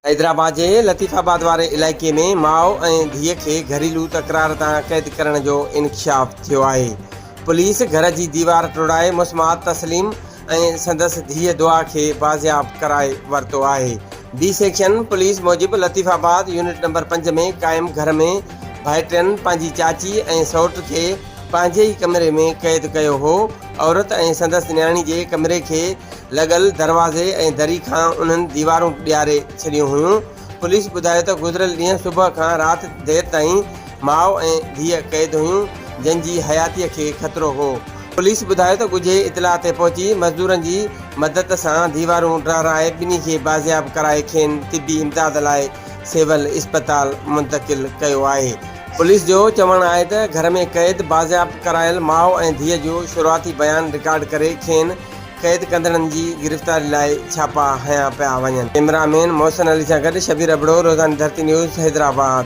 حيدرآباد جي لطيف آباد واري علائقي ۾ ماء ۽ ڌيء کي گهريلو تڪرار تان قيد ڪرڻ جو انڪشاف ٿيو آهي. پوليس گهر جي ديوار ٽوڙائي مسمات تسليم ۽ سندس ڌيء دعا کي بازياب ڪرائي ورتو آهي. بي سيڪشن پوليس موجب لطيف آباد يونٽ نمبر پنج ۾ قائم گهر ۾ ڀائٽين پنهنجي چاچي ۽ سئوٽ کي پنهنجي ئي ڪمري ۾ قيد ڪيو هو. عورت ۽ سندس نياڻي جي ڪمري کي لڳل دروازي ۽ دري کان انهن ديوارون ڏياري ڇڏيون هيون. پوليس ٻڌايو ته گذريل ڏينهن صبح کان رات دير تائين ماء ۽ ڌيء قيد هيون، جن جي حياتيء کي خطرو هو. پوليس ٻڌايو ته ڳجهي اطلاع تي پهچي مزدورن جي مدد سان ديوارون ڊهرائي ٻنهي کي بازياب ڪرائي کين طبي امداد لاء سول اسپتال منتقل ڪيو آهي. پوليس جو چوڻ آهي ته گهر ۾ قيد بازياب ڪرايل ماء ۽ ڌيء جو شروعاتي بيان رڪارڊ ڪري کين قيد ڪندڙن جي گرفتاري لاء ڇاپا هنيا پيا وڃن. ڪئميرا مين محسن علي سان گڏ شبير ابڙو، روزاني ڌرتي نيوز، حيدرآباد.